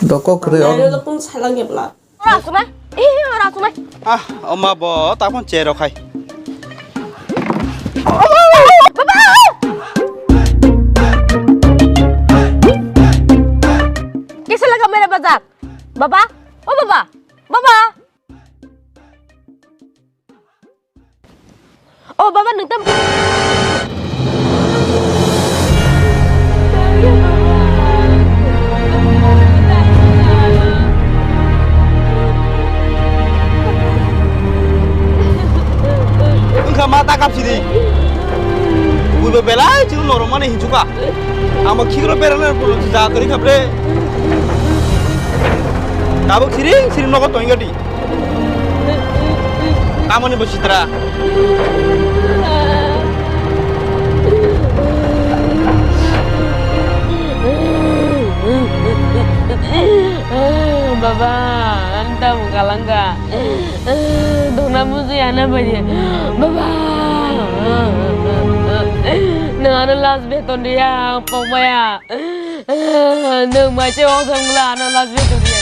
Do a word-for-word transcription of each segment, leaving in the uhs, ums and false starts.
Doko kwrwi. Nai oro. Rwlwk tong salang ya bwla. Ora sumai. Eh, ora sumai. Ah, oma bo tapon chero khai. Baba! Kisa laga mere bajak. Baba? O baba? Baba? O baba, nwng tam. Wngkha ma ta kap sidi. Buibo belai chini norok mani hinsuka. Amo khikro berana polo ja kari khapre. Tabuk siri siri nogo tongga di. Tamoni bo sitra. Baba, anta mukalanga. Dona muzi ana baje. Baba. Nang ano last beton dia, pokmaya. Nwng mai se ojong la ano last video di.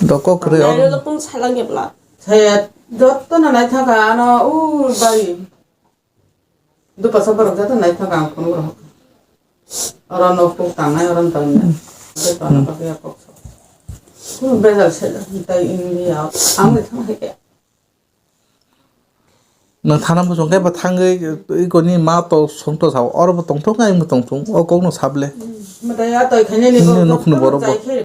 Doko kwrwi. Nai oro. Rwlwk tong salang ya bwla. Saya jotto na nai thaka ano u bai. Dupa sa borok jotto nai thaka ang phone ro. Oro no phuk tangnai oro tangnai. Bai to ano. Hmm. Kok so. Ku bezal se tai India. Ang thang hai ke. Nwng thana muchung khe bo thangwi ikoni ma to songto sao, oro bo tongthok, ayung bo tongthok, o kokno sable. Mwtai a toi khainani. Nini nukhungni borok bo.